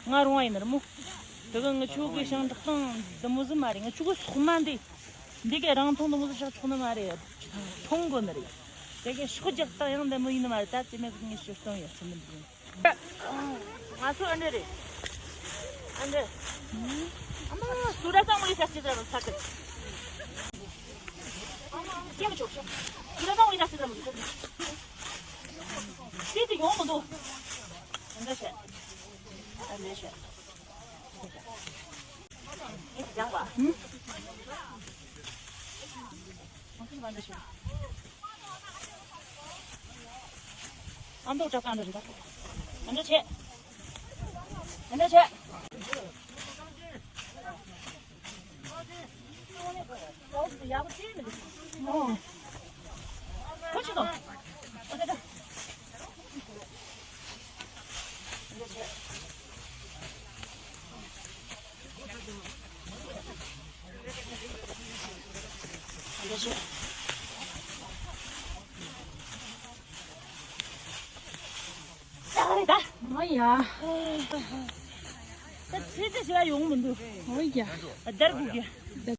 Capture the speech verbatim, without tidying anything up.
ང་རུང་བ་ཡིན་ནི་རེད་མོ། དེ་གི་ངི་ཆོ་གི་ཞིང་བྲག་སྟེང་འདི་མོ་ཟིག་མ་རེད། ངི་ཆོ་གི་སོག་མ་འདི། འདི་གི་རང་འཐུང་འདི་མོ་ཟིག་བཞག་ཆོག་ནི་མ་རེད། འཐུང་དགོ་ནི་རེད། དེ་གི་ཤོག་རྒྱག་སྟངས་ཡང་འདི་མོ་ཡིན་ནི་མ་རེད། ད་དེ་མོ་ཟིག་ངས་ཞུ་སྟངས་ཡོད་ཚོད་མི་འདུག་ང་ཚོ་ཨ་འདྲ་རེད། ཨ་འདྲ། ཨ་མ་སུ་ར་ཚང་མོ་ཡི་ས་སྐྱིད་ར་ས་ཁུལ། སྐྱེ་མི་ཆོག་ཤོག་སུ་ར་ཚང་མོ་ཡི་ས་སྐྱིད་ར་མོ་ཡི་ས་སྐྱིད། སྐྱིད་དེ་ཡོང་མི་འདུག་ཨ་འདྲ་བྱས། ཨ་འདྲ་བྱས། ཡང་བ། ཨ་འདྲ་བྱས། ཨ་མདོ་བྲག་ཨ་མདོ་རེད་ད། ཨ་མདོ་ཆེ། ཨ་མདོ་ཆེ། ཨོ། ཁོ་ཆེ་དོ། ཨ་ད་ད། ཨོ་ཡ། ད་ཚེ་ཚེ་ཞིག་ཡོང་མི་འདུག་ཨོ་ཡ། ཨ་དར་དགུ་གི། ད་